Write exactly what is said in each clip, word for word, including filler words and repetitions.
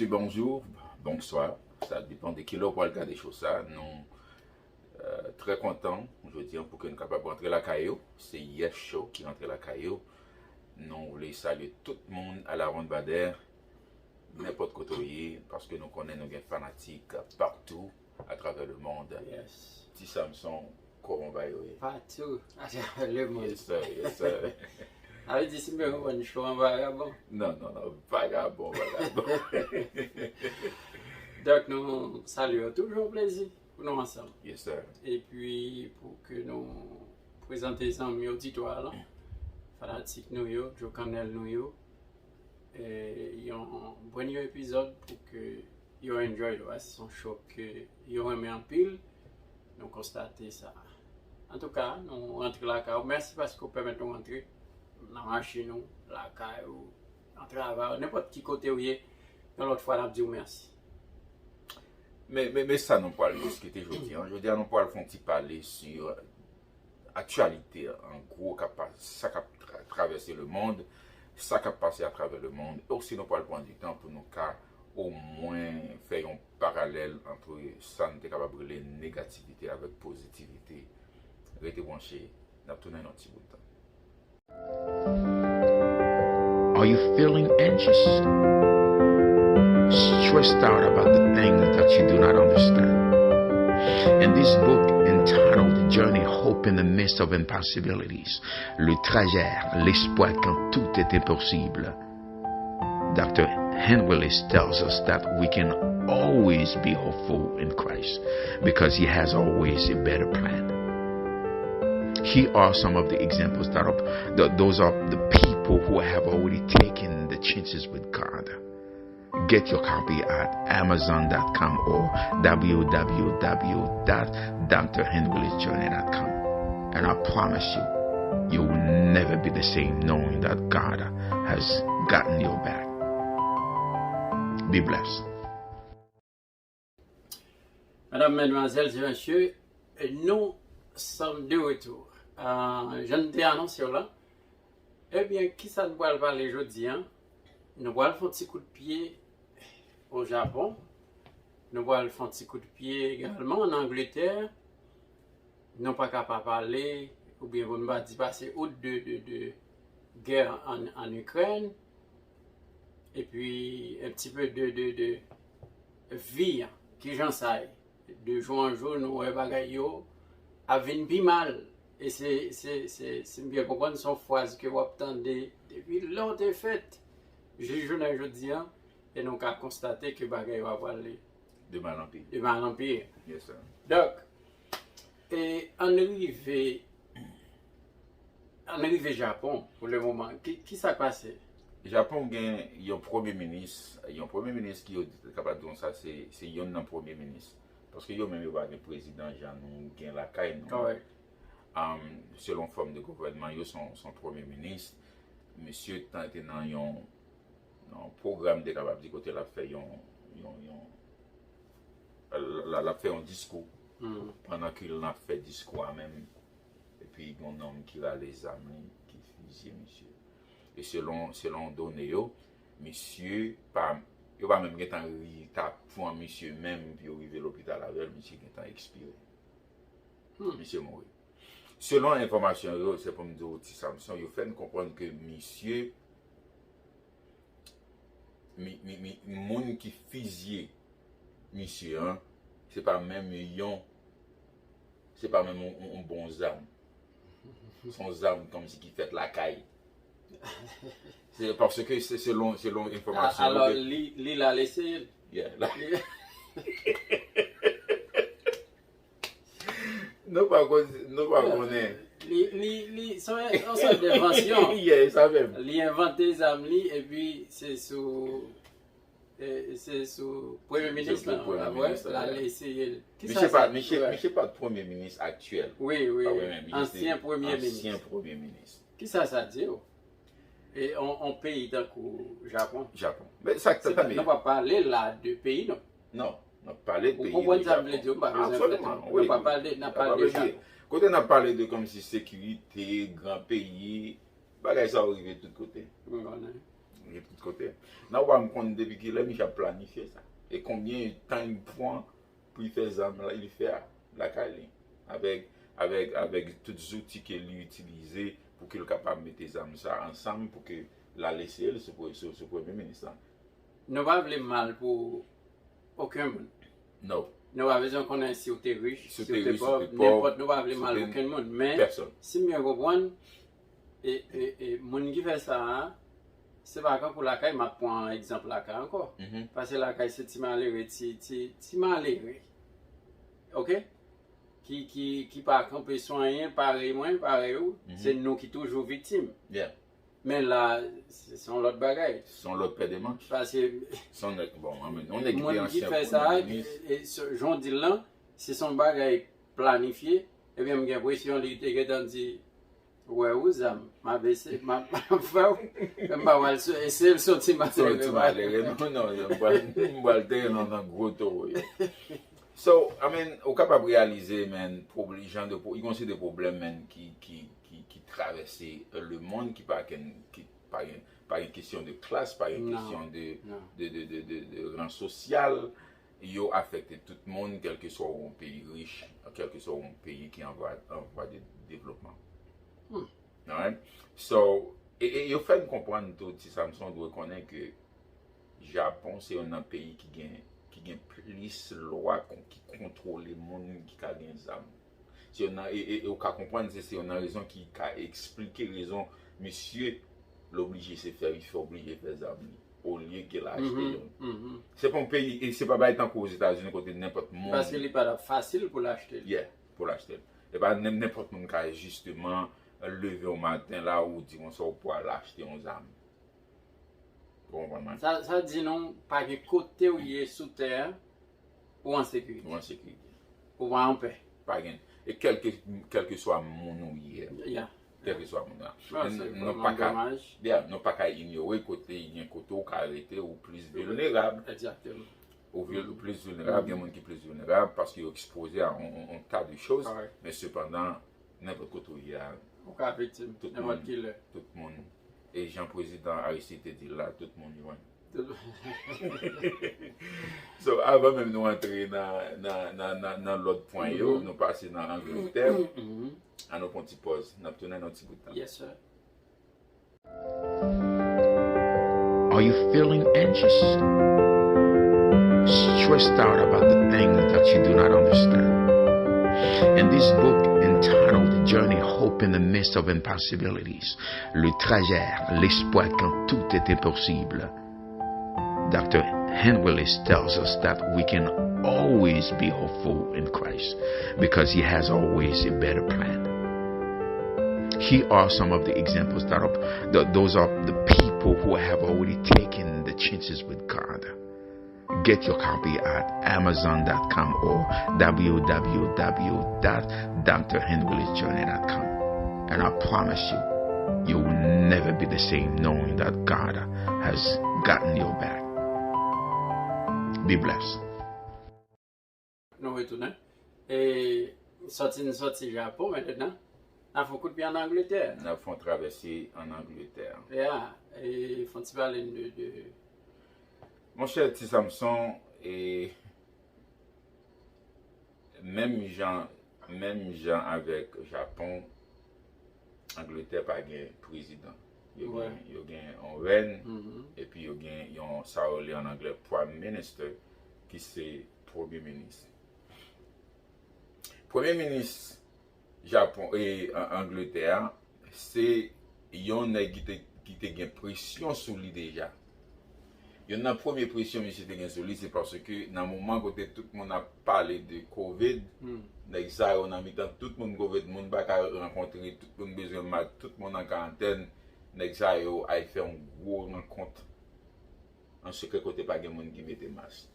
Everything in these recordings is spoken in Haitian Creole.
Bonjou, bonswa. Sa depann de kilè w pral gade show sa. Nou euh, trè kontan jodi an pou ke nou kapab rantre lakay yo. Se Yes Show ki rantre lakay yo. Nou vle salye tout moun à la ronde Bader, nenpòt kote w ye, paske nou konnen nou gen fanatik patou atravè le mond. Yes. Ti Samson, kòman bagay yo ye? Patou atravè le mond. Yes sir, yes sir. A vle di si m te konprann show an vagabon. Non, non, non, vagabon, vagabon. Donk nou salye w, toujou yon plezi pou nou ansanm. Yes sir. Epi pou ke nou prezante zanmi oditwa lan, fanatik nou yo, djokannèl nou yo, e, yon brand new epizòd pou ke yo enjoy yo. Se yon show ke yo renmen anpil. Nou konstate sa. Antouka, nou rantre lakay ou. Mèsi paske w pèmèt nou rantre nan machin ou, lakay ou, nan travay ou, nenpòt ki kote ou ye. Yon lòt fwa, n ap di w mèsi. Men, men, men sa nou pral diskite jodi an. Jodi an, nou pral fè yon ti pale sou aktyalite an gwo, k ap pa- sa k ap tra- travèse le mond, sa k ap pase atravè le mond. E osi nou pral pran di tan pou nou ka omwen fè yon paralèl ant sa n te kapab rele negativite avèk pozitivite. Rete branche, n ap tounen nan yon ti bout tan. Are you feeling anxious? Stressed out about the things that you do not understand? In this book entitled Journey Hope in the Midst of Impossibilities, Le trajet, l'espoir quand tout est impossible, Doctor Henry Willis tells us that we can always be hopeful in Christ because he has always a better plan. Here are some of the examples that are, th- those are the people who have already taken the chances with God. Get your copy at amazon dot com or w w w dot d r henry willis journey dot com. And I promise you, you will never be the same knowing that God has gotten your back. Be blessed. Medam, madmwazèl e mesye, nou sòm de retou. Ah, jan n te anonse w la, ebyen, kisa n pral pale jodi an? Nou pral fè yon ti kout pye o Japon. Nou pral fè yon ti kout pye egalman ann Angletè. Nou pa ka pa pale, oubyen pou n pa di pase out de, de, de gè an, an Ikrèn. Epi, un petit peu de, de, de vi an, kijan sa ye. De jou an jou, nou wè bagay yo ap vin pi mal. E se, se, se, si m byen konprann, se yon fraz ke w ap tande depi lè w te fèt, jis jounen jodi an. E nou ka konstate ke bagay yo ap ale De mal an pi. de mal an pi. Yes sir. Donk, e ann rive, ann rive Japon pou le moman. Ki, ki sa k pase? Japon gen yon premye minis, yon premye minis ki yo kapab di konsa se, se youn nan premye minis. Paske yo menm yo pa gen prezidan jan nou gen lakay nou. Kòrèk. Um, selon fòm de gouvènman yo, se yon, se yon premye minis. Misye tan te nan yon, yon pwogram de kapab di kote l ap fè yon, yon, yon l, l ap fè yon diskou. Hmm. Pandan ke l ap fè diskou a menm, epi gen yon nonm ki rale zam li, ki fizye misye. E selon, selon done yo, misye pa, yo pa menm gentan ri ta pran misye menm pou yo rive lopital avè l, misye gentan ekspire. Hmm. Misye mouri. Selon enfòmasyon yo, se pou m di w, Ti Samson, yo fè n konprann ke misye, mi, mi, mi, moun ki fizye misye an, se pa menm yon, se pa menm yon, yon, yon bon zam. Se yon zam kòmsi ki fèt lakay. Se paske se selon, selon enfòmasyon yo Alò, ke- li, li la l eseye l. Yeah, la- Li- Nou pa kon- nou pa konnen. Li, li, li, se yon, yon sòt de envansyon. Yeah, sa menm. Li envante zam li, epi se sou, e, se sou premye minis Sou la, premye la, minis la, la yeah. eseye l. Kisa Misye sa pa, di, misye, wè. Misye pa t premye minis aktyèl. Wi, wi, Pa wi. premye minis, Ansyen premye minis. Ansyen premye minis. Kisa sa di w? E on, on peyi tankou Japon. Japon. Men sa k Se tande. Nou pa pale la de peyi, non. Non, n ap pale de Ou peyi konprann de sa m vle Japon. di w, m pa bezwen fè Absolument, tan. wi, Nou pa wi. Pale, n ap N ap pale de pale Japon. de- Kote n ap pale de kòmsi sekirite, gran peyi, bagay sa yo rive tout kote. Mwen konnen. Gen tout kote. Nan wa m konn depi kilè misye ap planifye sa. E konbyen tan li pran pou li fè zam la, li fè a, lakay li. Avèk, avèk, avèk tout zouti ke li itilize pou ke l kapab mete zam sa ansanm pou ke l al eseye l sou, sou, sou premye minis la. Nou pa vle mal pou okenn moun. No. Nou pa bezwen konnen si w te rich, Si w si te w te rich, si w pòv, te pòv, nenpòt, nou pa vle si w mal te okenn moun. Men, Pèsonn. Si m byen konprann, e, e, e moun ki fè sa a, se pa kankou lakay, m ap pran egzanp lakay ankò. Mhm. Paske lakay se ti malere, ti, ti, ti malere. Oke? Ki, ki, ki pa kanpe sou anyen, parèy mwen, parèy ou. Mhm. Se nou ki toujou viktim. Yeah. Men la, se se yon lòt bagay. Se yon lòt pè de manch. Paske Se yon nèg, bon, an men, yon nèg ki te moun ki ansyen fè sa, premye minis. E, e, se- jan w di l lan, se se yon bagay planifye, ebyen m gen enpresyon li te gentan di, wè ou zam, m ap ese, m ap m ap fè w, m pa pral so- eseye l soti Soti malere. Malere, non, non, m pral, m pral teren nan, nan gwo towo yo. So, I mean, ou kapab reyalize, man, pwoblè- jan de, pwo- yon seri de pwoblèm, man, ki, ki, ki, ki travèse le mond, ki pa gen, ki pa gen, pa gen kesyon de klas, pa gen Non. Kesyon de, Non. de, de, de, de, de ran sosyal, yo afekte tout moun, kèlkeswa ou yon peyi rich, kèlkeswa ou yon peyi ki an vwa, an vwa de devlopman. Hmm. Alright? So, e, e yo fè n konprann tou, Ti Samson dwe konnen ke Japon se youn nan peyi ki gen, ki gen plis lwa kon- ki kontwole moun ki ka gen zam. Se youn nan, e, e, e ou ka konprann se, se youn nan rezon ki ka eksplike rezon misye l oblije se fè, li fè oblije fè zam li. Olye ke l achte Mhm, youn. mhm. Se pa yon peyi, e se pa bay tankou Ozetazini kote nenpòt moun. Paske li pa t ap fasil pou l achte. Yeah, pou l achte l. E pa nen- nenpòt moun ka jisteman leve yon maten la ou di konsa ou pral achte yon zam. Ou konprann mwen? Sa, sa di nou, pa gen kote w ye sou tè a, ou an sekirite. Ou an sekirite. Ou pa an pè. Pa gen. E kèlke, kèlkeswa moun ou ye, Ya. Kèlkeswa moun nan. Ah, Men se nou vrèman pa ka, domaj. Yeah, nou pa ka inyore kote, gen kote ou ka rete, ou plis vilnerab. Egzakteman. Ou vil- ou plis vilnerab, gen moun ki plis vilnerab paske yo ekspoze a yon, yon, yon ta de choz. Correct. Men sepandan, nenpòt kote ou ye a, Ou ka viktim Tout nenpòt moun. Ki lè. Tout moun. E jan prezidan Aristide te di l la, tout moun jwenn. Tout- So, avan menm nou antre nan, nan, nan, nan, nan lòt pwen yo, Mhm. Nou pase nan Angletè, Mhm. Ann nou pran ti pòz, n ap tounen nan ti bout tan. Yes, sir. Are you feeling anxious? Stressed out about the things that you do not understand? In this book entitled Journey Hope in the Midst of Impossibilities, Le trajet, l'espoir quand tout est impossible, Doctor Hen Willis tells us that we can always be hopeful in Christ because he has always a better plan. Here are some of the examples that are, th- those are the people who have already taken the chances with God. Get your copy at amazon dot com or w w w dot d r henry willis journey dot com. And I promise you, you will never be the same knowing that God has gotten your back. Be blessed. Nou retounen. E sòti n sòti Japon mentnan. N a fè yon kout pye ann Angletè. N ap fè yon travèse ann Angletè. Ya, e fè yon ti pale n de, de Monchè, Ti Samson, e menm jan, menm jan avèk Japon, Angletè pa gen prezidan. Yo gen, yo gen yon rèn, epi yo gen yon, sa yo rele ann anglè, prime minister, ki se premye minis. Premye minis Japon e Angletè a, se yon nèg ki te, ki te gen presyon sou li deja. Youn nan premye presyon misye te gen sou li, se paske nan moman kote tout moun ap pale de kovid, nèg sa yo nan mitan tout moun kovid, moun pa ka rankontre, tout moun bezwen mask, tout moun an karantèn, nèg sa yo al fè yon gwo rankont an sekrè kote pa gen moun ki mete mask.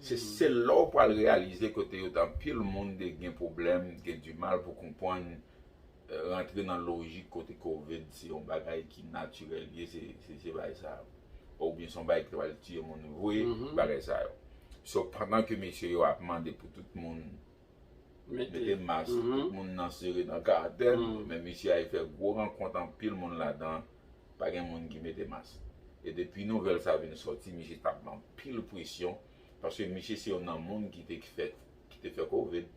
Se sèl lè w pral reyalize kote yo t anpil moun te gen pwoblèm, gen dimal pou konprann, rantre nan lojik kote kovid se yon bagay ki natirèl ye, se, se, se bagay sa yo. Oubyen se yon bagay ki pral tiye moun vre, bagay sa yo. So, pandan ke mesye yo ap mande pou tout moun mete mask, tout moun nan sere nan karantèn, men misye al fè gwo rankont anpil moun ladan, Pa gen moun ki mete mas. E depi nouvèl sa vin sòti, misye t ap anpil presyon, paske misye se youn nan moun ki te fè, ki te fè kovid.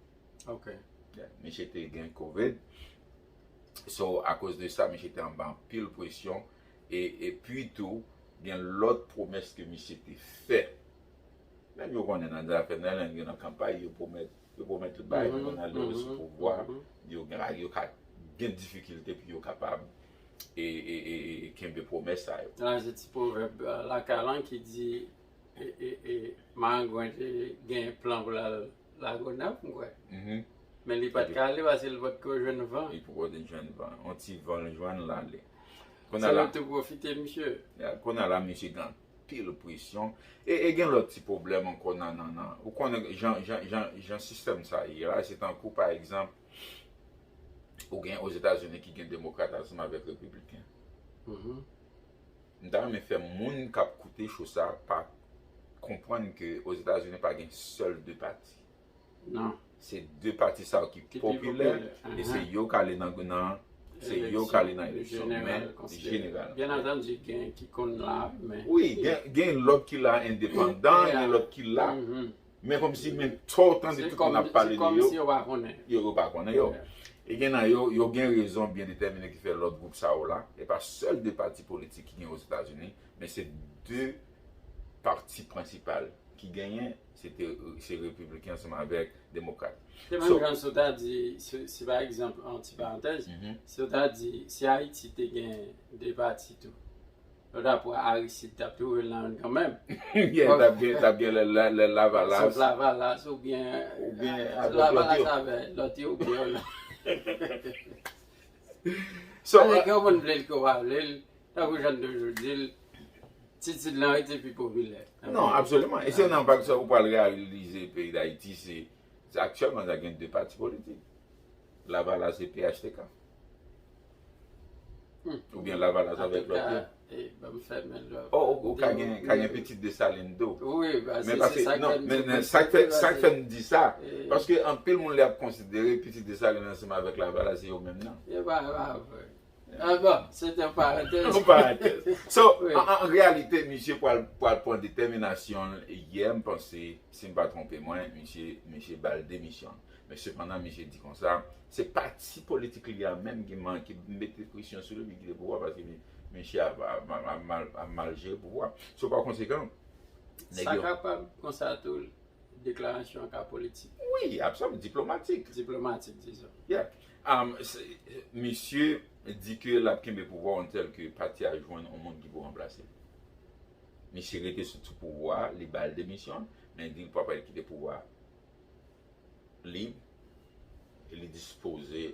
Ok. Yeah, misye te gen kovid. So, akoz de sa, misye te anba anpil presyon. E epi tou, gen lòt pwomès ke misye te fè. Menm yo konnen nan zafè nan lè yo nan kanpay, yo pwomèt, yo pwomèt tout bagay, men kounye a lè yo sou pouvwa, yo gen, yo ka gen difikilte pou yo kapab e, e, e, e kenbe pwomès sa yo. Nan se ti pwovèb lakay lan ki di e, e, e, marangwen te gen plan pou l al Lagonav, m kwè. Men li pa t ka ale paske li pa t ko jwenn van. Li poko te jwenn van. Yon ti van l jwenn, l ale. Kounye a la, tou pwofite, misye. Kounye a la, misye gen anpil presyon. E, e gen lòt ti pwoblèm ankò nan, nan, nan. Ou konnen jan, jan, jan, jan sistèm sa ye la, se tankou, pa egzanp, ou gen Ozetazini ki gen demokrat ansanm avèk repibliken. M ta renmen fè moun k ap koute cho sa pa konprann ke Ozetazini pa gen sèl de pati. Non. Se de pati sa yo ki popilè, e se yo k ale nan, nan se yo k ale nan eleksyon, men jeneralman. Byen antandi, gen ki konn la, men. Wi, gen, gen lòt ki la endepandan, gen lòt ki la. Men kòmsi, men twò w tande tout moun ap pale de yo, yo pa konnen yo. E gen nan yo, yo gen rezon byen detèmine ki fè lòt gwoup sa yo la. E pa sèl de pati politik ki gen Ozetazini, men se de pati prensipal ki genyen, se te, se repibliken ansanm avèk demokrat. Se menm jan si w ta di, si, si pa egzanp, an ti parantèz, si w ta di, si Ayiti te gen de pati tou, yo ta pran Aristide, t ap twouve l nan youn kanmenm. Yeah, t ap gen, t ap gen lè, lè, lè Lavalas. Sòf Lavalas oubyen Lavalas avè lòt yo oubyen yo la. So, gen yon moun vle l ke w pa vle l, tankou jan n toujou di l, Titid lan rete pi popilè. Non, absoliman. E se nan bak sa ou pral reyalize peyi Dayiti, se, se aktyèlman sa gen de pati politik. Lavalas e P H T K. Oubyen Lavalas avèk lòt yo. Oh, ou ka gen, ka gen Pitit Desalin tou. Wi, men paske, non, men, men sa k fè, sa k fè m di sa, paske anpil moun lè ap konsidere Pitit Desalin ansanm avèk Lavalas se yo menm nan. Ah bon, se te yon parantèz. Yon parantèz. So, an, an reyalite, misye pral, pral pran detèminasyon l yè, m panse, si m pa twonpe mwen, misye, misye ba l demisyon l. Men sepandan, misye di konsa, se pati politik li a menm ki man, ki mete presyon sou li pou li kite pouvwa, paske mi, misye ap, ap, ap, ap mal, ap mal jere pouvwa. So, pa konsekan, nèg yo. Sa kapab konsa tou, deklarasyon an ka politik. Wi, absoliman, diplomatik. Diplomatik, dizon. Yeah. Um, misye di ke l ap kenbe pouvwa an tèl ke pati a jwenn yon moun ki pou ranplase l. Misye rete sou ti pouvwa, li ba l demisyon, men li di l pa pral kite pouvwa lib, e li dispoze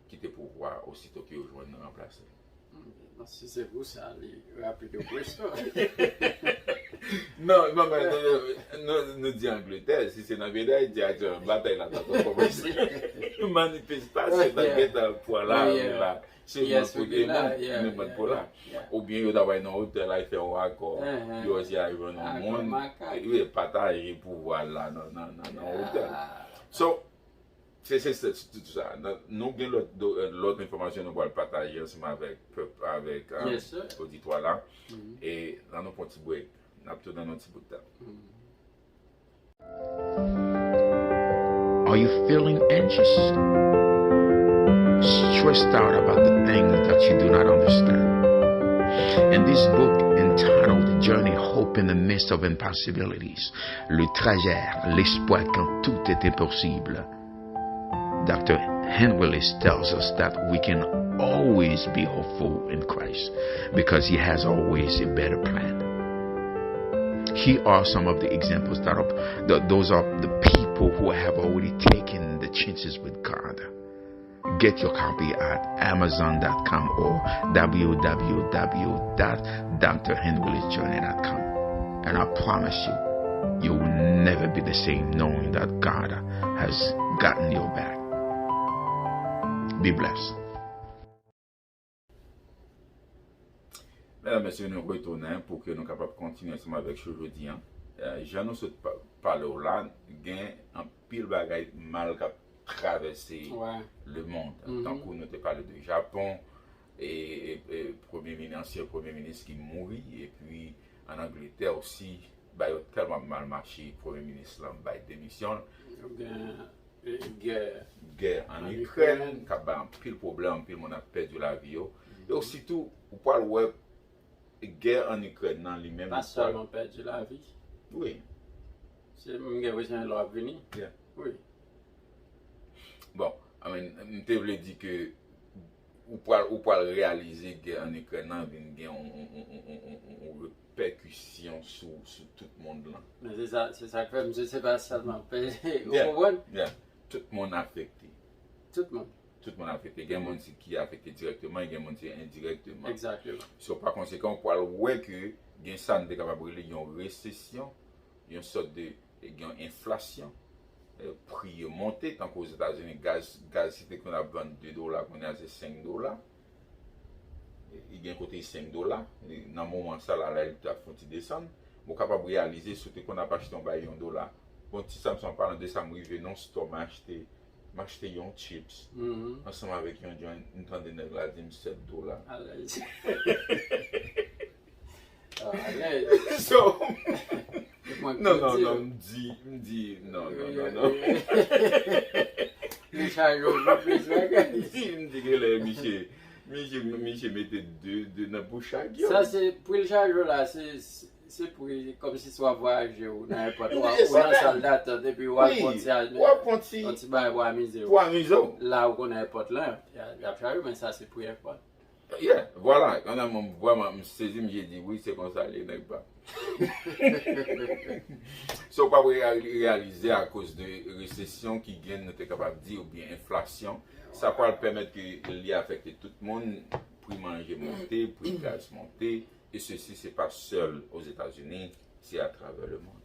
kite pouvwa osito ke yo jwenn ranplase l. Si se pou sa, li rapid ou presto. Non, non, men nou, nou, nou di Angletè, si se nan peyi Dayiti aktyèlman, batay la pa t kòmanse. Manifestasyon nan gentan pran lari la. Se mwen pou demen, men mwen pou la. Oubyen yo ta pral nan otèl la, fè yon akò. Yo di a jwenn yon moun. Wi, pataje pouvwa la nan, nan, nan, nan otèl. So, Se, se, se, se tout sa. Nou gen lòt, lòt enfòmasyon nou pral pataje ansanm avèk pèp, avèk oditwa la. E nan nou pran ti break, n ap tounen nan ti bout tan. Are you feeling anxious? Stressed out about the things that you do not understand? In this book entitled Journey Hope in the Midst of Impossibilities, Le trajet, l'espoir quand tout était possible. Doctor Henry Willis tells us that we can always be hopeful in Christ because he has always a better plan. Here are some of the examples that are, th- those are the people who have already taken the chances with God. Get your copy at amazon dot com or w w w dot d r henry willis journey dot com. And I promise you, you will never be the same knowing that God has gotten your back. Be blessed. Medam, mesye, nou retounen pou ke nou kapab kontinye ansanm avèk show jodi an. Jan nou sot pale w la, gen anpil bagay mal k ap travèse lemonn. Tankou nou te pale de Japon, e, e, e premye mini, ansyen premye minis ki mouri, epi ann Angletè osi, bagay yo tèlman mal mache, premye minis lan bay demisyon l. Yo gen, e, gè, gè ann Ikrèn, k ap bay anpil pwoblèm, anpil moun ap pèdi lavi yo. E osi tou, ou pral wè gè ann Ikrèn nan li menm, pa sèlman pèdi lavi. Wi. Se, m gen enpresyon lè w ap vini. Yeah. Wi. Bon, I mean, m te vle di ke ou pral, ou pral reyalize gè ann Ikrèn nan vin gen yon, yon, yon, yon, yon, yon, yon repèkisyon sou, sou tout mond lan. Men se sa, se sa k fè m di se pa sèlman pèdi, ou konprann? Yeah. Tout moun afekte. Tout moun. Tout moun afekte. Gen moun ki afekte dirèkteman, gen moun ki endirèkteman. Exactement. So, pa konsekan, ou pral wè ke gen sa n te kapab rele yon resesyon, yon sòt de, gen yon enflasyon. Eh, pri yo monte, tankou Ozetazini, gaz, gaz ki te konn ap vann de dola, kounye a se senk dola. E, e gen kote senk dola. E nan moman sa la, la, li t ap fè yon ti desann. Ou kapab reyalize, si w te konn ap achte yon bagay yon dola. Bon, ti sa m sot pale de sa, m rive nan stò, m achte, m achte yon chips. Ansanm avèk yon joint, m tande nèg la di m sèt dola. Alèz. Ah, alèz. So, non, non, non, m di, m di, non, non, non, non. Li chaje w pou plis bagay. M di, m di genlè, misye, misye, misye mete de, de nan bouch chak yo. Sa se, pri l chaje w la, se, se, se pri, kòmsi si w ap vwayaje ou nan èpòt, ou nan sal datant, epi w al pran ti, w ap pran ti, yon ti bagay pou amize w. Pou amize w. La ou konnen èpòt lan, y a, y ap chaje, men sa se pri èpòt. Yeah, vwala, kounye a mwen vrèman m sezi, m je di wi, se konsa l ye, nèg pa. So, w pap reya-, reyalize akoz de resesyon ki gen, nou te kapab di, oubyen enflasyon, sa pral pèmèt ke li afekte tout moun, pri manje monte, pri gaz monte, e sesi se pa sèl Ozetazini, se atravè lemonn.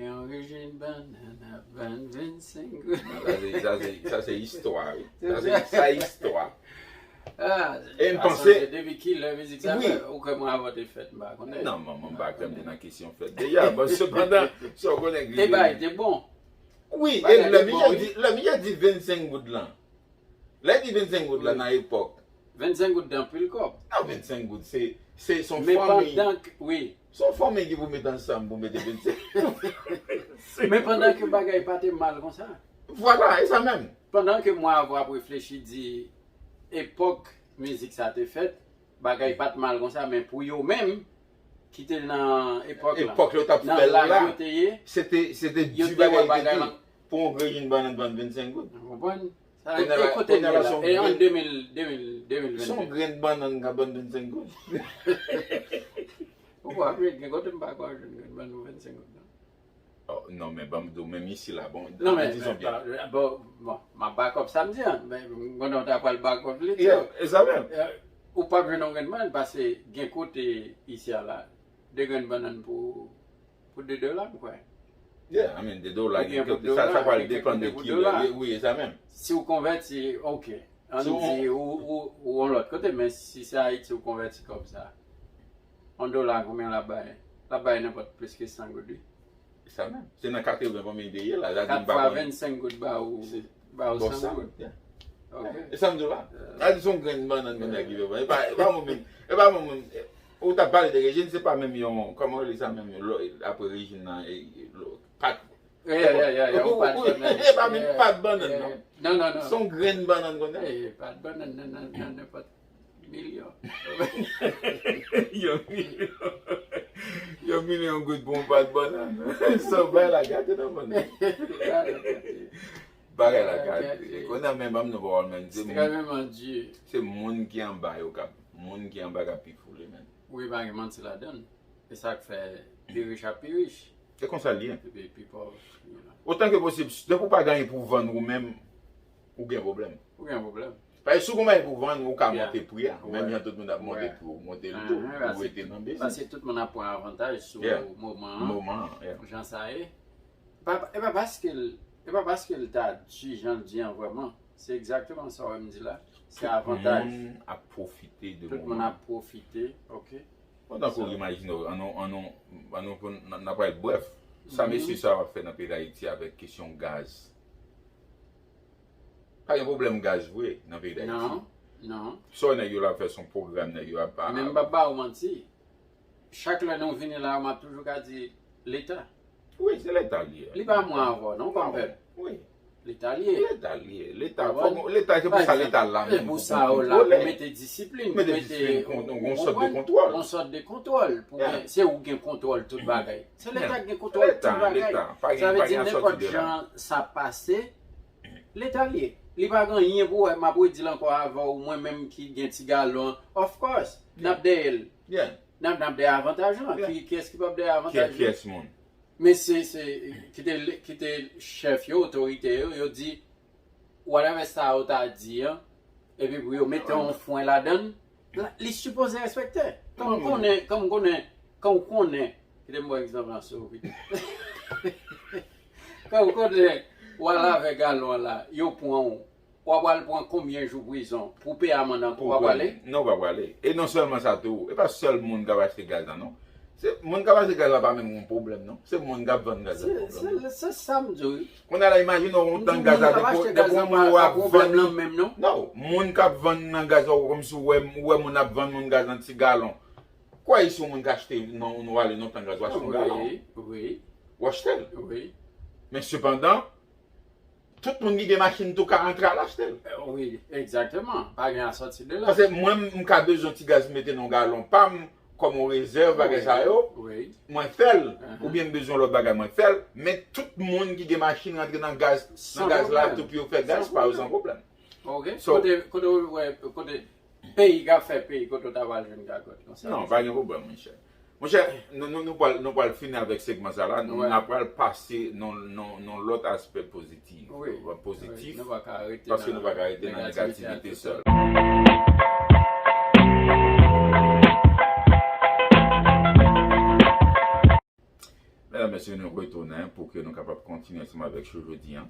Yon rejim bannann ap vann vennsenk goud. Non, sa se, sa se, sa se istwa, wi. Sa se, sa istwa. Ah, e m panse, depi kilè mizik sa fèt, ou kwè mwen avè w te fèt, m pa konnen. Non, mwen, mwen m pa kwè m te nan kesyon fèt deja. Bon, sepandan, sa w konnen. E bagay te bon. Wi, e lè misye di, lè misye di vennsenk goud lan. Lè di vennsenk goud la nan epòk. Vennsenk goud de anpil kòb. Non, vennsenk goud, se, se, se yon fanmi. Men pandan ke, wi. Se yon fanmi ki pou met ansanm pou mete vennsenk goud. Men pandan ke bagay pa te mal konsa. Vwala, e sa menm. Pandan ke mwen avè w ap reflechi di epòk mizik sa te fèt, bagay pa t mal konsa, men pou yo menm, ki te nan epòk lan, epòk yo t ap fè l la, nan laj yo te ye, se te, se te di bagay te di. Pou yon grenn bannann vann vennsenk goud. Ou konprann? Sa, e kote nou ye la? E an de mil, de mil, de mil vennde. Se yon grenn bannann k ap vann vennsenk goud. Ou pa vle gen kote m pa kwè w jwenn grenn bannann vennsenk goud, non. Oh, non, men ban m di w, menm isi la, bon, non, men, dizon byen, bon, bon, m ap back up sa m di an, men m konnen w ta pral back up li tou. Yeah, e sa menm. Eh, ou p ap jwenn yon grenn bannann, paske gen kote isi a la, de grenn bannann pou, pou de dola, m kwè. Yeah, I mean, de dola, gen kote, sa, sa pral depann de kilè. Wi, e sa menm. Si w konvèti, ok. Ann di, ou, ou, ou yon lòt kote, men si se Ayiti ou konvèti kòb sa, yon dola, konbyen l ap bay? L ap bay nenpòt plis ke san goud, wi. Sa menm. Se nan katreven konbyen de ye la, sa di m pa konnen. Kat fwa vennsenk goud ba ou, ba ou san goud. Ok. E sa m di w la. Sa di se yon grenn bannann konn nèg rive vann. E pa, e pa mwen menm. E pa mwen menm. Ou t ap pale de rejim, se pa menm yon, kòman yo rele sa menm, apre rejim nan, e, e, pat. Yeah, yeah, yeah, yeah, ou pa t bannann. E pa menm pat bannann, non. Non, non, non. Se yon grenn bannann konn nèg. Eh, pat bannann nan, nan, nan nenpòt milyon. Yon milyon. Yon milyon goud pou yon pat bannann. Sa bay la gate nan bannann. Bagay la gate. Kounye a men ban m nou pawòl, men. Se moun, se moun ki anba yo k ap, moun ki anba k ap pi foule, men. Wi, pa gen manti ladan l. E sa k fè pi rich ap pi rich. Se konsa l ye. Epi pi pòv, you know. Otan ke posib, depi w pa gen anyen pou w vann ou menm, ou gen pwoblèm. Ou gen pwoblèm. Paske si w gen anyen pou w vann, ou ka monte pri a. Menm jan tout moun ap monte pri, ou monte l tou, ou rete nan biznis. Paske tout moun ap pran avantaj sou moman an. Moman an, yeah. Jan sa ye. Pa, e pa paske l, e pa paske l ta di jan l di an vrèman. Se egzakteman sa w wè m di la. Se avantaj. Tout moun ap pwofite de moman an. Tout moun ap pwofite, ok. Bon, tankou imajine w, ann nou, ann nou, ann nou pran, n, n ap pral brèf. Sa mesye sa yo ap fè nan peyi Dayiti avèk kesyon gaz. Pa gen pwoblèm gaz vre nan peyi Dayiti. Non. Non. So nèg yo la fè son pwogram, nèg yo ap. Men m pa ba ou manti. Chak lè nou vini la, m ap toujou ka di Leta. Wi, se Leta li ye. Li pa mwen avè w, non, konpè. Wi. Leta li ye. Leta li ye. Leta, Leta se pou sa Leta la menm. Pou sa yo la, pou mete disiplin, pou mete yon sòt de kontwòl. Yon sòt de kontwòl. Se ou gen kontwòl tout bagay. Se Leta ki gen kontwòl tout bagay. Sa vle di nenpòt jan sa pase, Leta li ye. Li pa gen anyen pou wè, m ap redi l ankò avè w, mwen menm ki gen ti galon, of course, n ap dèyè l. N ap, n ap dèyè avantaj lan. Kiyès ki p ap dèyè avantaj li? Kiyès moun? Men se, se, kite, kite chèf yo, otorite yo, yo di, whatever sa yo ta di an, epi pou yo mete yon fwen ladan l, li sipoze respekte. Kan m konnen, kan m konnen, kan w konnen, kite m ba w egzanp lan sou pito. Kan w konnen, w al avè galon an la, yo pran w, w ap al pran konbyen jou prizon pou w peye amann nan, w ap prale? Non, w pa prale. E non sèlman sa tou, e pa sèl moun k ap achte gaz la non. Se moun k ap achte gaz la pa menm yon pwoblèm non. Se moun k ap vann gaz la pwoblèm. Se sa m di w. Kounye a la, imajine w yon tank gaz la depi yon mwa w ap vann li. Non, moun k ap vann nan gaz la, kòmsi w wè, w wè moun ap vann moun gaz nan ti galon. Kwa e si yon moun k achte nan yon ale nan tank gaz, w achte yon galon. W achte l. Men sepandan, tout moun ki gen machin tou ka antre al achte l. Wi, egzakteman. Pa gen a sòti de la. Paske mwen, m ka bezwen ti gaz mete nan galon pa m, kòm yon rezèv, bagay sa yo, mwen fè l. Oubyen m bezwen lòt bagay, mwen fè l. Men tout moun ki gen machin rantre nan gaz, nan gaz la tou pou yo fè gaz pa yo san pwoblèm. Ok. Kote, kote w wè, kote peyi k ap fè peyi, kote w ta pral jwenn gagòt konsa? Non, pa gen pwoblèm, monchè. Monchè, nou, nou, nou pral, nou pral fini avèk segman sa la. Nou, n ap pral pase nan, nan, nan lòt aspè pozitif. Pozitif. Paske nou pa ka rete nan negativite sèl. Medam, mesye, nou retounen pou ke nou kapab kontinye ansanm avèk show jodi an.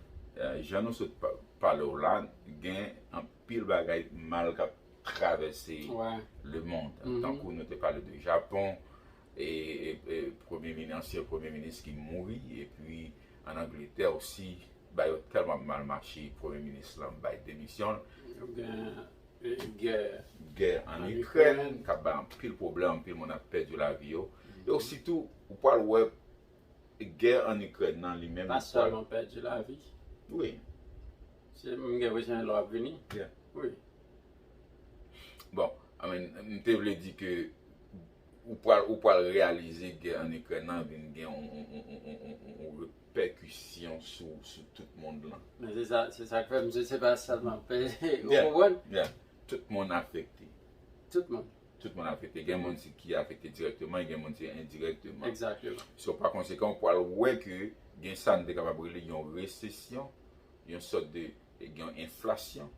Jan nou sot pale w la, gen anpil bagay mal k ap travèse lemonn. Tankou nou te pale de Japon, e, e, e premye minis, ansyen premye minis ki mouri, epi ann Angletè osi, bagay yo tèlman mal mache, premye minis lan bay demisyon l. Gè ann Ikrèn k ap bay anpil pwoblèm, anpil moun ap pèdi lavi yo. E ositou, ou pral wè gè ann Ikrèn nan li menm. Pa sèlman pèdi lavi. Wi. Se m gen bezwen lè w ap vini. Wi. Bon, I mean, m te vle di ke ou pral, ou pral reyalize gè ann Ikrèn nan vin gen yon, yon, yon, yon, yon, yon repèkisyon sou, sou tout mond lan. Men se sa, se sa k fè m di se pa sèlman pèdi, ou konprann? Tout moun afekte. Tout moun. Tout moun afekte. Gen moun ki afekte dirèkteman, gen moun ki endirèkteman. So, pa konsekan, ou pral wè ke gen sa n te kapab rele yon resesyon, yon sòt de, gen yon enflasyon.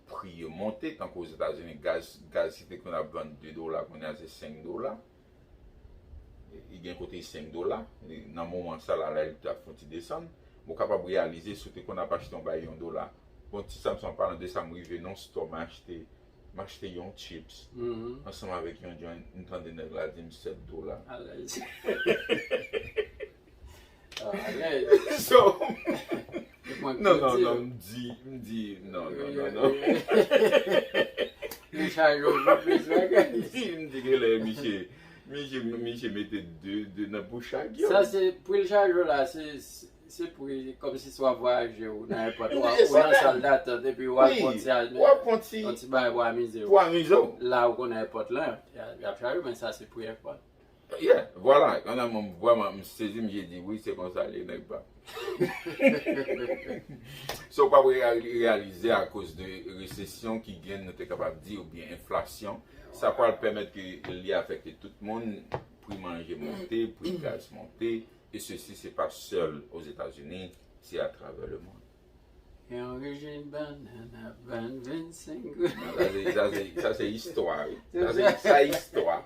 Pri yo monte, tankou Ozetazini, gaz, gaz ki te konn ap vann de dola, kounye a se senk dola. Li gen kote senk dola. Nan moman sa la, la, li t ap fè yon ti desann. Ou kapab reyalize si w te konn ap achte yon bagay yon dola. Bon, ti sa m sot pale de sa, m rive nan stò, m achte M achte yon chips ansanm avèk yon joint, m tande nèg la di m sèt dola. Alèz. Alèz. So, non, non, non, m di, m di, non, non, non, non. Li chaje w pou plis bagay. M di, m di, genlè, misye, misye, misye mete de, de nan bouch ak yo. Sa se, pou l chaje w la, se, Se pri kòmsi si w ap vwayaje ou nan èpòt, ou nan sal datant epi w al pran ti, yon ti bagay pou amize w. Pou amize w. La ou konnen èpòt lan, y ap chaje, men sa se pri èpòt. Yeah, vwala. Kounye a mwen vrèman m sezi, m je di wi, se konsa l ye, nèg pa m. So w p ap reyalize akoz de resesyon ki gen, nou te kapab di, oubyen enflasyon, sa pral pèmèt ke li afekte tout moun, pri manje monte, pri gaz monte, E sesi se pa sèl Ozetazini, se atravè lemonn. Yon rejim bannann ap vann vennsenk goud. Non, sa se, sa se, sa se istwa, wi. Sa se, sa istwa.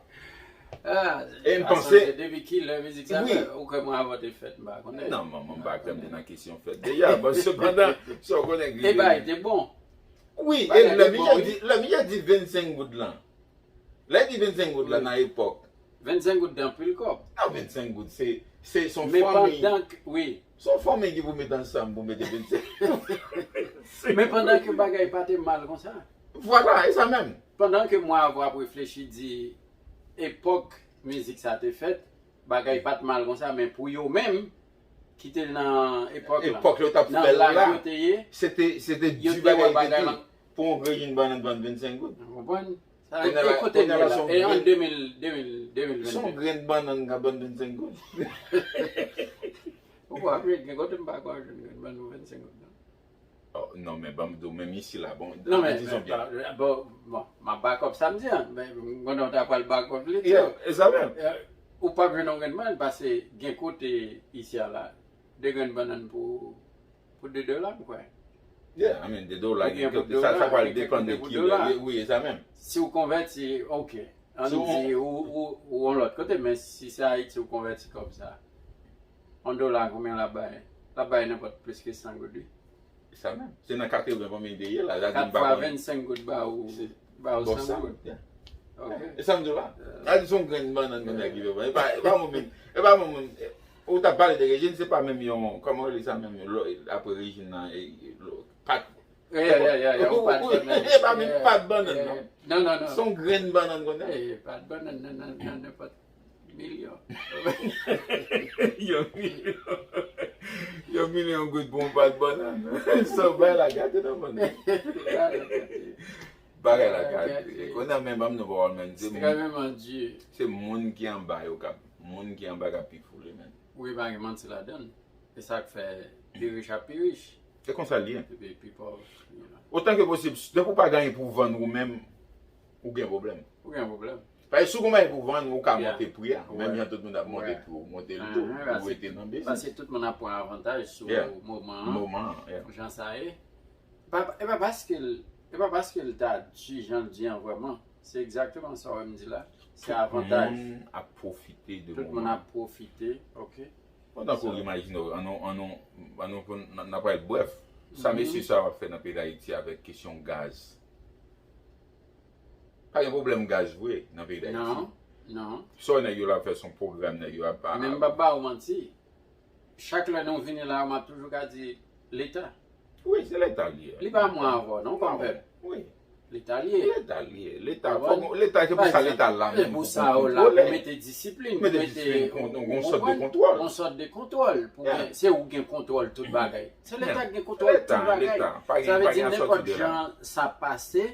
Ah, e m panse, depi kilè mizik sa fèt? Ou kwè mwen avè w te fèt, m pa konnen. Non, manman, m pa kwè m te nan kesyon fèt deja. Bon, sepandan, sa w konnen ki. E bagay te bon. Wi, e lè misye di, lè misye di vennsenk goud lan. Lè di vennsenk goud la nan epòk. Vennsenk goud de anpil kòb. Nan vennsenk goud, se, se, se yon fanmi. Men pandan ke, wi. Se yon fanmi ki pou met ansanm pou mete vennsenk goud. Men pandan ke bagay pa te mal konsa. Vwala, e sa menm. Pandan ke mwen avwa ap reflechi di epòk mizik sa te fèt, bagay pa t mal konsa, men pou yo menm ki te nan epòk la, Epòk yo t ap nan fè l laj la, yo te ye, se te se te yo di te wè bagay yo te bagay di. Lan. Pou yon grenn banann vann vennsenk goud. Ou konprann? Sa Kounye e la- kote kounye nou la la? se yon E an grenn- de mil, de mil, de mil Se yon vennde. Grenn banann k ap vann vennsenk goud. Ou pa vle gen kote m pa ka jwenn grenn banann vennsenk goud non. Oh, non, men ban m di w, menm isi la, bon, Non, men, dizon men, byen. pa- bon, bon, m ap bakòp sa m di an, men m konnen w ta pral bakòp li tou. Yeah, e sa menm. Eh, ou p ap jwenn yon grenn banann, paske gen kote isi a la, de grenn banann pou, pou de dola, m kwè. Yeah, I mean, de dola, Oubyen gen pou kote, sa, sa dola, pral gen depann de kote pou kilè. dola. Wi, wi, e sa menm. Si w konvèti, ok. An Si nou w- di, ou, ou, ou yon lòt kote, men si se Ayiti ou konvèti kòb sa, yon dola, konbyen l ap bay? L ap bay nenpòt plis ke san goud, wi. Sa menm. Se nan katreven konbyen te ye la. Sa di Kat m pa fwa konnen. Vennsenk goud ba ou, Se- ba ou Bon, san sa, goud. Yeah. Ok. E sa m di w la. Sa di se yon grenn banann konn nèg ki fè. E pa, e pa mwen menm. E pa, e pa mwen menm. Ou t ap pale de rejim, se pa menm yon, kòman w rele sa menm, lo- apre rejim nan, e, lo- pat. Yeah, yeah, yeah, yeah, ou pa t banann. E pa menm pat banann, non. Non, non, non. Se yon grenn banann konn nèg. Eh, pat banann nan, nan, nan nenpòt milyon. Yon milyon. Yon milyon goud pou yon pat banann. Sa bay la gate nan banann. Bagay la gate. Konnen men ban m nou pawòl menm. Se moun, Ekstrèmeman di. Se moun ki anba yo k ap, moun ki anba k ap pi foule menm. Wi, pa gen manti ladan l. E sa k fè pi rich ap pi rich. Se konsa l ye. Epi pi pòv, you know. Otan ke posib, depi w pa gen anyen pou vann ou menm, ou gen pwoblèm. Ou gen pwoblèm. Paske si w gen anyen pou vann, ou ka Yeah. Monte pri a. Menm Ouais. Jan tout moun ap monte Ouais. pri, ou monte l tou, Uh-huh, ou paske- rete nan biznis. Paske tout moun ap pran avantaj sou Yeah. Moman an. Moman an, yeah. Jan sa ye. Pa- E pa paske l, e pa paske l ta di jan l di an vrèman. Se egzakteman sa w wè m di la. Se avantaj. Moun ap pwofite de Tout moun moman. Ap pwofite, ok. Pandan ke w So- imajine w, an nou, an nou, an nou, n n ap pral brèf. Sa Mhm. Mesye sa yo ap fè nan peyi Dayiti avèk kesyon gaz. Pa gen pwoblèm gaz vre nan peyi Dayiti. Non, non. Sa nèg yo la fè se yon pwogram nèg yo ap. Men m p ap ba ou manti. Chak lè nou vini la, m ap toujou ka di Leta. Wi, se Leta li ye. Li pa mwen avè w, non, kòm pèp. Wi. Leta li ye. Leta li ye. Leta, Konprann? fò, Leta, se pou sa Leta la E menm, pou pou sa yo la, kontwole. pou mete disiplin, Mete pou disiplin, mete, kon- ou yon sòt de konprann? Kontwòl. Yon sòt de kontwòl. Pou Yeah. gen- Se ou gen kontwòl tout bagay. Se Leta Yeah. ki gen kontwòl tout Leta, bagay. Leta. Pa Sa gen, vle pa di gen a sòti nenpòt de la. Jan sa pase,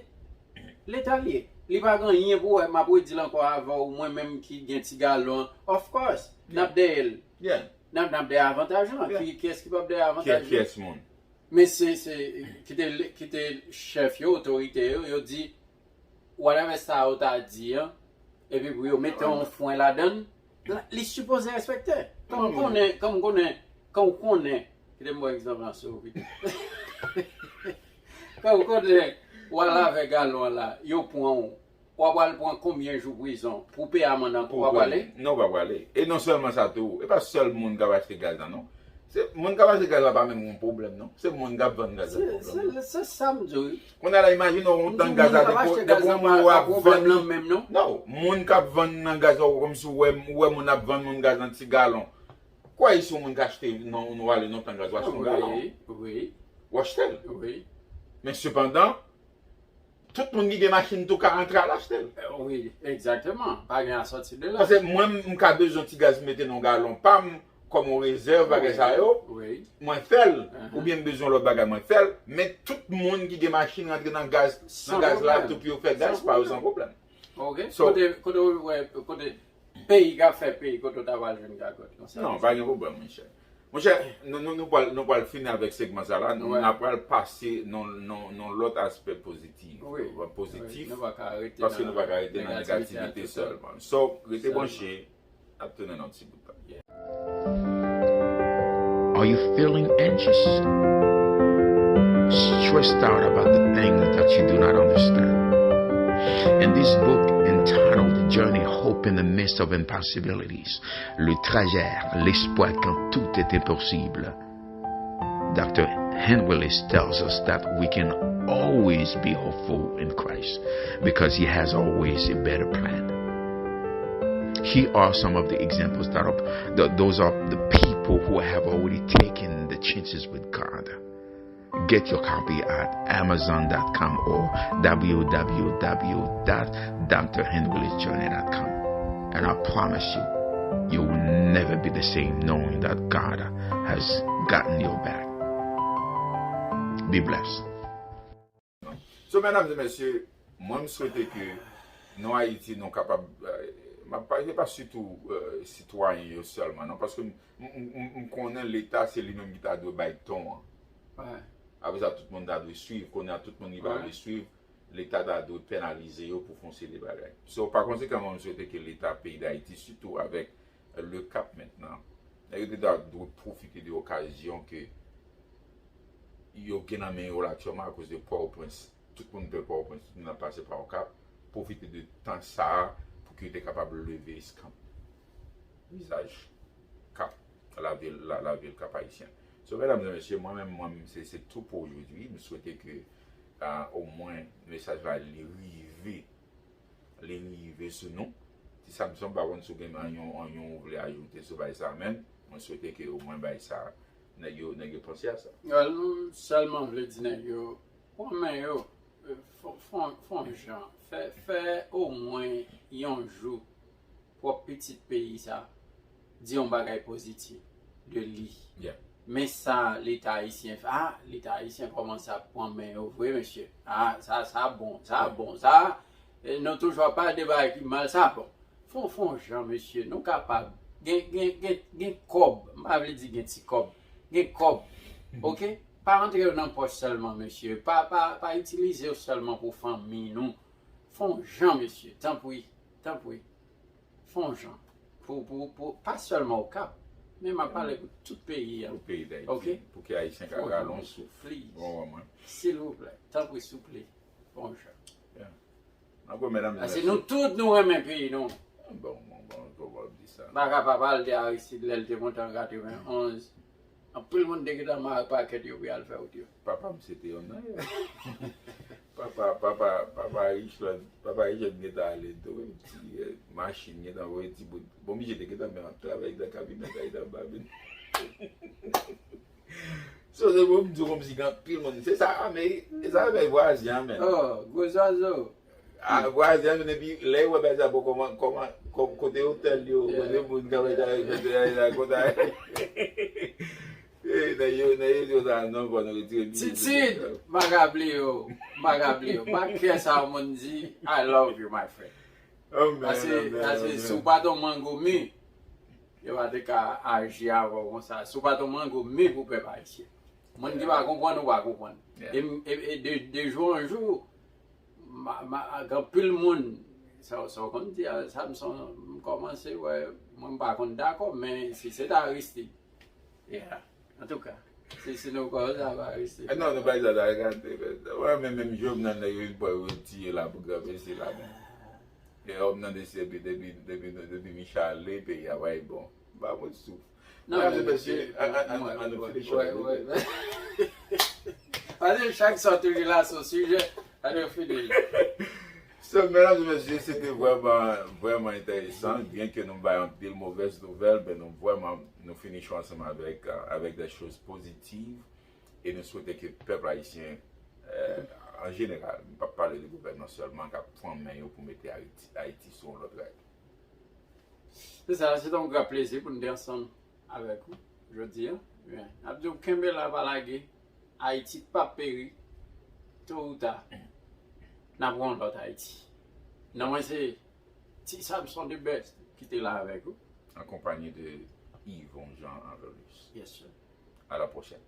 Leta li ye. Li pa gen anyen pou wè, m ap redi l ankò avè w, mwen menm ki gen ti galon an. Of course, n ap dèyè l. Yeah. N ap, n ap dèyè avantaj lan. Yeah. Ki, kiyès ki p ap dèyè avantaj Kiyès, li? kiyès moun? Men se, se, kite, kite chèf yo, otorite yo, yo di, whatever sa yo ta di an, epi pou yo mete yon fwen ladan l, la- li sipoze respekte. Kan m konnen, kan m konnen, kan w konnen, kite m ba w egzanp lan sou pito. Kan w konnen, w al avè galon an la, yo pran w, w ap al pran konbyen jou prizon pou w peye amann nan, w ap prale? Non, w pa prale. E non sèlman sa tou, e pa sèl moun k ap achte gaz la non. Se moun k ap achte gaz la pa menm yon pwoblèm non. Se moun k ap vann gaz la Se, pwoblèm. se, se sa m di w. Kounye a la, imajine w yon tank gaz la depo depo yon moun w ap vann. Menm non. Non, moun k ap vann nan gaz la, kòmsi w wè, w wè moun ap vann moun gaz nan ti galon. Kwa isi yon moun k achte nan yon wale nan tank gaz w achte yon galon. Wi, wi, W achte l. Wi. Men sepandan, tout moun ki gen machin tou ka antre al achte l. Eh, wi, egzakteman. Pa gen a sòti de la. Paske mwen, m ka bezwen ti gaz m mete nan galon pa m, kòm yon rezèv, bagay sa yo, Wi. Mwen fè l, Uh-huh. Oubyen m bezwen lòt bagay, mwen fè l, men tout moun ki gen machin rantre nan gaz, San nan gaz la, pwoblèm. Tout yo fè gaz, pa yo san pwoblèm. Ok. So- Kote, kote w wè, kote peyi k ap fè peyi, kote w ta pral jwenn gagòt konsa? Non, pa gen pwoblèm, monchè. Monchè, nou, nou, nou pral, nou pral fini avèk segman sa la, nou, Wè. N a pral pase nan, nan, nan lòt aspè pozitif. Wi. Pozitif, Wi, nou pa ka rete paske nan nou pa ka rete nan negativite negativite a tou sèl. Sèlman. So, rete Sèlman. Branche, ap tounen nan ti bout tan. Are you feeling anxious? Stressed out about the things that you do not understand? In this book entitled Journey Hope in the Midst of Impossibilities, Le trajet, l'espoir quand tout est impossible, Doctor Henry Willis tells us that we can always be hopeful in Christ because he has always a better plan. Here are some of the examples that are, th- those are the people who have already taken the chances with God. Get your copy at amazon dot com or w w w dot d r henry lee journey dot com. And I promise you, you will never be the same knowing that God has gotten your back. Be blessed. So, medam e mesye, mwen m swete ke nou Ayiti, nou kapab, euh, m ap pale pa sitou euh, sitwayen yo sèlman, non, paske m, m, m, m konnen Leta se li menm ki ta dwe bay ton an. Wè. Apre sa, tout moun ta dwe swiv. Kounye a, tout moun ki pa Wè. Vle swiv, Leta ta dwe penalize yo pou fè yon seri de bagay. So, pa konsekan, mwen, m swete ke Leta peyi Dayiti, sitou avèk euh, le Cap mentnan, nèg yo te ta dwe pwofite de okazyon ke yo gen nan men yo la aktyèlman akoz de Pòtoprens. Tout moun pè Pòtoprens, tout moun ap pase pa Okap. Pwofite de tan sa a pou ke yo te kapab leve eskanp vizaj Kap, lavil, la, lavil Kap Ayisyen. So, medam e mesye, mwen menm, mwen menm, se, se tou pou ojodwi. M swete ke, ah, omwen, mesaj la li rive, li rive sou nou. Ti Samson, m pa konn si w gen anyon, anyon ou vle ajoute sou bagay sa, men mwen swete ke omwen bagay sa, nèg yo, nèg yo panse a sa. Well, nou sèlman vle di nèg yo, pran men yo, fè, fè, fè yon jan, fè, fè omwen yon jou pwòp pitit peyi sa di yon bagay pozitif de li. Yeah. Men sa Leta ayisyen fè, ah, Leta ayisyen kòmanse ap pran men yo vre, mesye. Ah, sa, sa bon, sa bon, sa, eh, nou toujou ap pale de bagay ki mal, sa bon. Fè yon, fè yon jan, mesye, nou kapab gen, gen, gen, gen kòb, m pa vle di gen ti kòb, gen kòb, oke? Pa antre yo nan pòch sèlman, mesye, pa, pa, pa itilize yo sèlman pou fanmi nou. Fè yon jan, mesye, tanpri, tanpri. Fè yon jan. Pou, pou, pou, pa sèlman Okap, men m ap pale pou tout peyi a. Pou peyi Dayiti, Ok. Pou ke Ayisyen ka Fè yon rale jan, yon mesye, souf. Please. Bon, mwen. Silvouplè, tanpri, souple, fè yon jan. Ankò, medam e Paske mesye. Nou tout nou renmen peyi nou. Bon, bon, bon, bon, bon, di sa. M pa kapab al de Aristide lè l te monte an katreven onz. Anpil moun te gentan mare pakèt yo pou y al fè wout yo. Papa m se te yon nan yo. Papa, papa, papa Richland, papa Richland gentan ale tou, wi, ti, eh, machin gentan voye ti bout. Bon, misye te gentan men ap travay nan kabinèt la, li t ap babin. So, se pou m di w kòmsi gen anpil moun. Se sa, a, men, e sa, men, vwazen an, men. Oh, gwo zwazo. A, vwazen an, men, epi, lè yo wè bagay sa, bon, kòman, kòman, kò- kote otèl yo, kote moun k ap fè, kote, kote, kote. Eh, nèg yo, nèg yo di sa, non, fò nou retire biyè. Titid, m pa ka bliye w, m pa ka bliye w. Pa kè sa moun di, I love you, my friend. Oh, man, Paske, oh, man, paske oh, si w man. pa t yon mango mi, yo pa te ka aji avè w konsa. Si w pa t yon mango mi pou pèp ayisyen. Moun ki pa konprann, ou pa konprann. Yeah. E, m- e, e de, de jou an jou, ma, ma, gen anpil moun, sa, sa w konn di a, Samson, m kòmanse wè, mwen m pa konn dakò, men si se t Aristide, yeah. Antouka, si, si nou kòmanse avè Aristide. Eh, non, nou bay sa ta gade, men. Wè, men menm Jovenel, nèg yo vin pran yo tiye la pou granmesi la, men. E òm nan desi depi, depi, depi, depi Michale, peyi a pa bon. M pa konn souf. Non, Medam e men, mesye, men, an, an, an, mwen, an nou mwen, finish mwen, la, mwen, mwen. Paske chak sòt ou gen la sou sijè, an nou fini. So, medam e mesye, se te vrèman, vrèman enteresan. Byen ke nou bay anpil movèz nouvèl, men nou vrèman, nou finish ansanm avèk, euh, avèk de choz pozitiv. E nou swete ke pèp ayisyen, euh, an jeneral, m p ap pale de gouvènman sèlman, k ap pran men yo pou mete Ayiti, Ayiti sou yon lòt règ. Se sa, se te yon gran plezi pou n te ansanm avèk ou jodi a. N ap di w kenbe la, pa lage. Ayiti p ap peri. To ou ta, n ap wè yon lòt Ayiti. Non mwen se Ti Samson the Best ki te la avèk ou. Akonpanye de Yvon Jean Averlus. Yes, sir. À la prochaine.